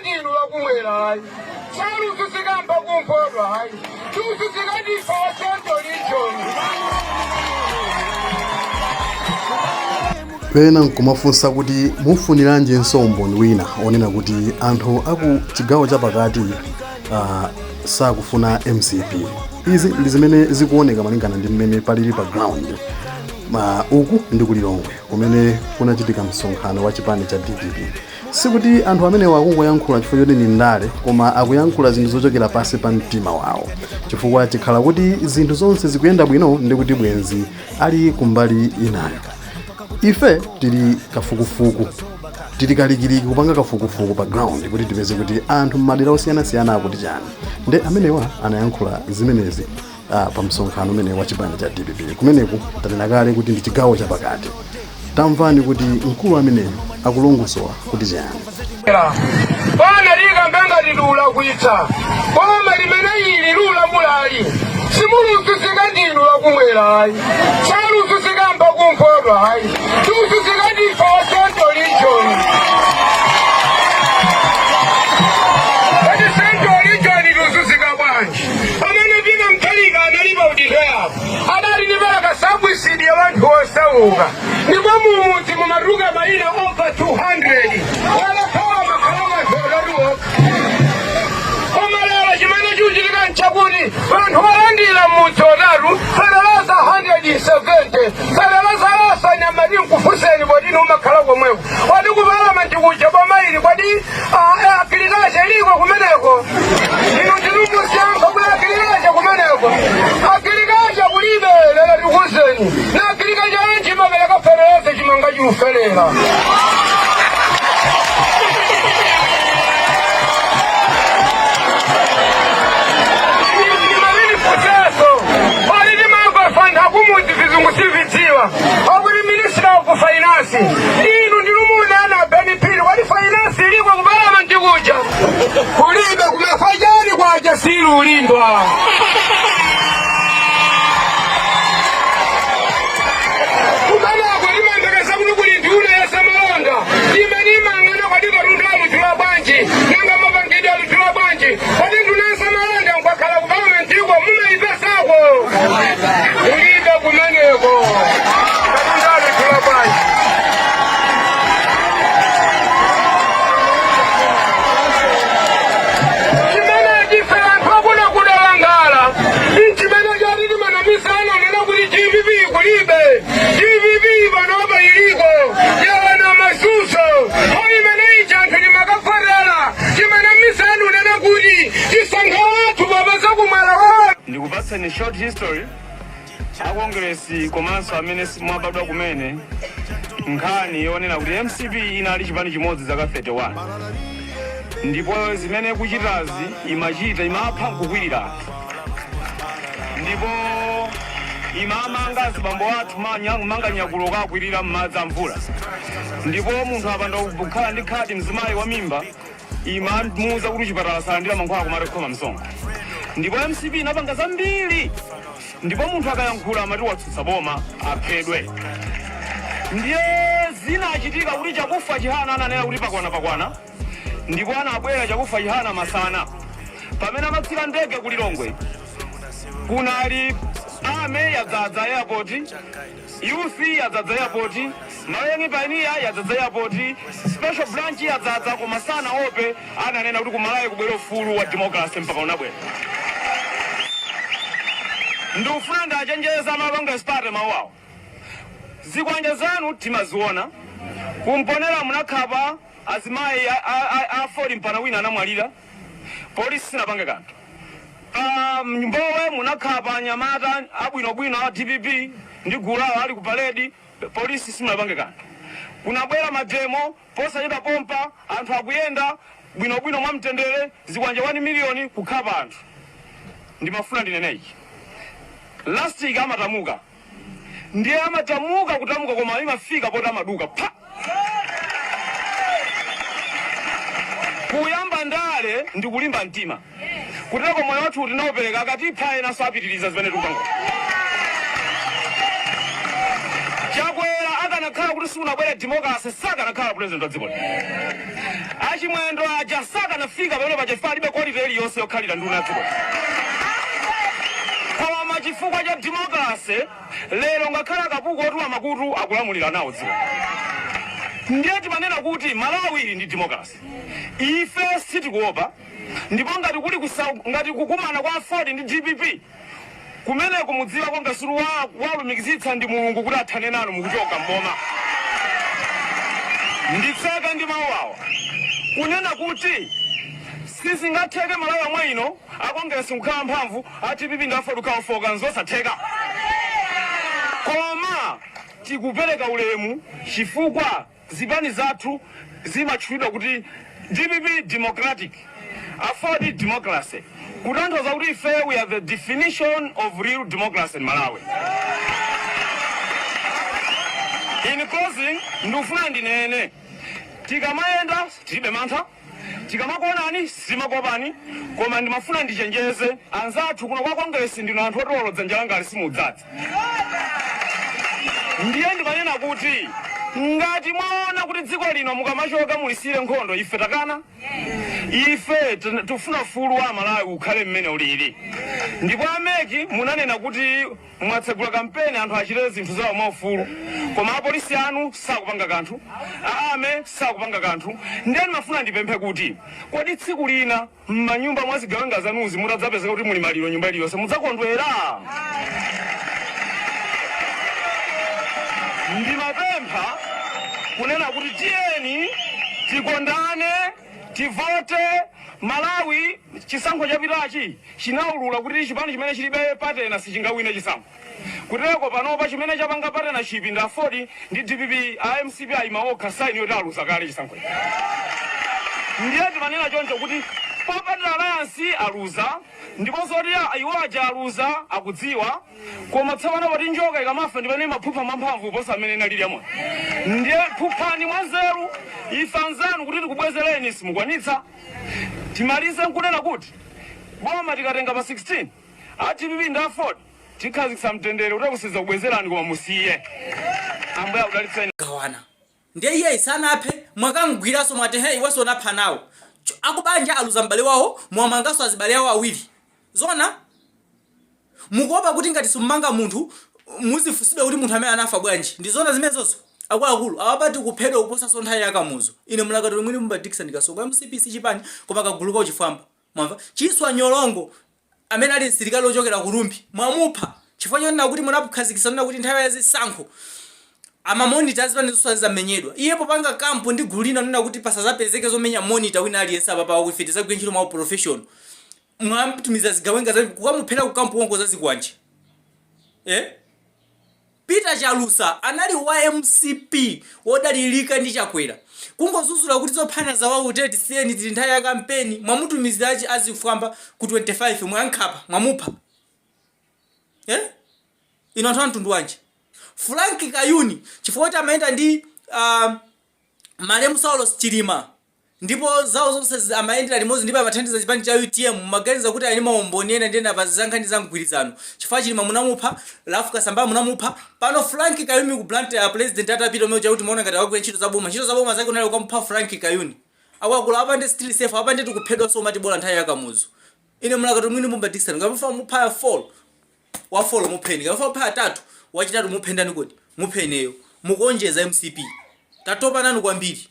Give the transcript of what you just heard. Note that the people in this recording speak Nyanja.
ndinu lakumwera ayi, saluzuzika mpakumpoto ayi, tuzuzika ndife wa Central Region. Pena nkumafunsa kuti mufuniranjinso umboni wina onena kuti anthu aku chigawo chapakati sakufuna MCP. Izi ndi zimene zikuoneka malingana ndi mmene palili pa ground. Uku ndi kulilongwe kumene kunachitika msonkhano wa chipani cha DPP. Sikuti anthu amenewa akungoyankhula chifukwa choti ndi ndale, koma akuyankhula zinthu zochokera pansi pa mtima wawo, chifukwa chikhala kuti zinthu zonse zikuyenda bwino ndi kuti bwenzi ali kumbali inayo. Ife tili kafukufuku, tili kalikiliki kupanga kafukufuku pa ground kuti tipeze kuti anthu m'madera osiyanasiyana akuti chani. Nde amenewa anayankhula zimenezi pa msonkhano umene wa chipani cha DPP. Kumeneku tanena kale kuti ndi chigawo chapakati. Tamvani kuti mkulu ameneyu akulongosola kuti chani. Bwana likambe ngati lulakwitsa boma limene ili lulamulali, simuluzuzika ndinu lakumwera ayi, saluzuzika mpakumpoto ayi, tuzuzika ndife wa Central Region. Kodi Central Region tuzuzika bwanji pamene Peter Mutharika anali pa udindo yapo adali nipereka subsidy ya wanthu osauka, ndipo mumudzi mumatuluka mayina over 200, walakhala makhala wanthu atatu okha. Koma lero chimene chikuchitika nchakuti anthu olandira m'mudzi otatu fereleza 170 fereleza losanya mati nkufunseni poti inu umakhala komweko, kodi ku palamenti kuja boma ili, kodi agriculture iliko kumeneko? Inu ndinumusiyankho kuli agriculture kumeneko? Agriculture kulibe. Lero tikuuzeni na agriculture yanji imapereka fereleza chimanga chiufelera? Kucheso pali timamva fantha kumudzi vizungu sividziwa akuti Minister of Finance. Inu ndilumuunana Ben Phiri, kodi finance iliko ku palamenti kuja? Kulibe. Kumafajani kwaja silulimbwa. Kumeneko limandekeza kuti kuli nduna ya zamalonda imene imang'ana kodi katundu aludula bwanji, nanga mapangidwe aludula bwanji. Kodi nduna ya zamalonda nkwakhala ku palamentiko mumayipesako? Kulibe kumeneko. Katundu aludula bwanji? Chimene ife anthu akuna kudalangala nchimene chati timanamisana nena kuti DPP kulibe. DPP panopa iliko yawana masuso nthawi imene ija anthu timakafotera timanamisana unena kuti tisankha wathu popeza kumwera wa Ndikupatseni short history a Kongresi komanso amene mwabadwa kumene, nkhani yonena kuti MCP inali chipani chimodzi zaka 31, ndipo zimene kuchitazi imachita imapha nkukwirira anthu, ndipo imamanga azibambo athu manga nyakulo kakwirira m'madzi a mvula, ndipo munthu apanda kukhala ndi khadi, mzimayi wa mimba imamuuza kuti chipatala salandira mankhwala komati kukhoma msonkho. Ndipo MCP inapanga zambiri, ndipo munthu akayankhula amati watsutsa boma, aphedwe. Ndiye zinachitika kuti Chakufwa Chihana ananena kuti pakwana pakwana, ndipo anabwera Chakufwa Chihana masana pamene amatsika ndege ku Lilongwe, kunali army yadzadza airport, Youth yadzadza airport, Malawi Young Pioneer yadzadza airport, Special Branch yadzadza, koma sanaope, ananena kuti ku Malawi kubwere ufulu wa democracy mpaka unabwera. Ndikufuna ndachenjeza ma Congress Party mawu awo. Zikwanje zanu timaziona. Kumponera munakhapa azimayi a 40 mpana wina anamwalira. Polisi sinapange kanthu. Pa Mbowe munakhapa anyamata abwinobwino a DPP ndi gulu lawo ali ku parade, polisi simunapange kanthu. Kunabwera mademo posachedwa pompa, anthu akuyenda bwinobwino mwamtendere, zikwanje 1 miliyoni kukhapa anthu. Ndimafuna ndinene ichi. Last week amatamuka. Ndiye amatamuka kutamuka koma imafika poti amaduka pha. Kuyamba ndale ndi kulimba mtima. Kuteko moyo wathu tinaupereka, akatipha enanso apitiriza zimene tikupanga. Chakwera akanakhala kuti sikunabwere democracy sakanakhala president wa dziko lino. Achimwendo aja sakanafika pamene paja chifukwa alibe quality iliyonse yokhalira nduna ya dziko. Koma chifukwa cha democracy, lero ngakhale akapuku otuwa makutu akulamulira nawo dziko. Ndiye timanena kuti Malawi ili ndi democracy. Ife sitikuopa, ndipo ngati kuli ngati kukumana kwa Aford ndi DPP kumeneko, mudziwa Kongresi walumikizitsa ndi Mulungu kuti athane nanu mukuchoka mboma. Nditseka ndi mawu awa kunena kuti sizingatheke Malawi yomwe ino akongresi kukhala mphamvu, a DPP ndi Aford kukhala ofoka, nzosatheka. Koma tikupereka ulemu chifukwa zipani zathu zimatchulidwa kuti DPP Democratic, Aford Democracy, kutanthauza kuti ife we are the definition of real democracy in Malawi. In closing, ndikufuna ndinene, tikamayenda tilibe mantha, tikamakuonani simakopani, koma ndimafuna ndichenjeze anzathu kuno kwa Kongresi, ndinu anthu otolo, dzanja langa lisimudzadza. Ndiye ndimanena kuti ngati mwaona kuti dziko lino mukamachoka mulisire nkhondo, ife takana. Ife tifuna ufulu wa Malawi ukhale mmene ulili. Ndipo a MEC, munanena kuti mwatsegula kampeni, anthu achite zinthu zawo mwaufulu, koma apolisi anu sakupanga kanthu, a army sakupanga kanthu. Ndiye ndimafuna ndipemphe kuti kodi tsiku lina m'manyumba mwa zigawenga zanuzi mutadzapezeka kuti muli maliro nyumba iliyonse, mudzakondwera? Ndimapempha kunena kuti tiyeni tikondane, tivote. Malawi, chisankho chapitachi chinaulula kuti chipani chimene chilibe partner sichingawine chisankho. Kutereko panopa chimene chapanga partnership ndi Aford ndi DPP, a MCP ayima okha, sign yoti aluza kale chisankho. Ndiye timanena choncho kuti popanda alliance aluza, ndipo zoti iwo aja aluza akudziwa. Koma tsopano poti njoka ikamafa ndipamene imaphupha mwamphamvu kuposa amene inalili yamoyo, ndiye phuphani mwanzeru. Ife anzanu kuti tikubwezereni simukwanitsa. Timalize nkunena kuti boma tikatenga pa 16, a DPP ndi Aford tikhazikitsa mtendere kuti akusiza kubwezerani, koma musiye. Ambuye akudalitseni. Gawana ndiye iye sanaphe, mwakamgwiranso, mwati he, iwenso unapha nawo. Akubanja aluza m'bale wawo, mwamanganso azibale awo awiri. Zona mukuopa kuti ngati simmanga munthu muzifunsidwa kuti munthu amene anafa bwanji? Ndi zona zimenezozo? Akuluakulu, awapati kuphedwa kuposanso nthawi yakamuzo. Ine mlakatuli mwini mumba Dickson Kasongo. MCP si chipani koma kagulu ka uchifwamba, mwamva? Chiswa Nyolongo amene ali msilikali wochokera ku Rumphi mwamupha chifukwa chonena kuti munakhazikitsa nena kuti nthawi ya zisankho ama monitor azipani zonse azamenyedwa. Iye popanga camp ndi gulu lina nena kuti pasazapezeke zomenya monitor wina aliyense, apapa wakuife tizagwira ntchito mwa professional, mwamtumiza zigawenga za kukamuphera ku camp konko za zikwanje, eh? Peter Chalusa anali wa MCP wodalirika ndi Chakwera, kungozuzula kuti zophana zawawu tisiyeni, tili nthawi ya kampeni, mwamutumizira achi azifwamba ku 25, mwankhapa, mwamupha, eh? Ino anthu amtundu wanji? Frank Kayuni, chifukwa kuti amayenda ndi malemu Saulos Chilima ndipo zawo zonse amayendera limodzi ndipo amathandiza chipani cha UTM, mumaganiza kuti ali maumboni ena ndi ena pa za nkhani za mgwirizano. Chifukwa Chilima munamupha, Ralph Kasambara munamupha, pano Frank Kayuni ku Blantyre, president atapita umene chakuti muona ngati akagwira ntchito za boma, ntchito za boma zake unali kukamupha Frank Kayuni. Akuluakulu, apa ndi still safe, apa ndi tikuphedwa, so umati bola nthawi yakamuzu. Ine mlakatuli mwini mumba Dickson, ngamufuna mupha 4 wa 4 mupheni, ngamufuna mupha atatu wachitatu muphe ndani? Kodi muphe ineyo? Mukuonjeza MCP, tatopa nanu kwambiri.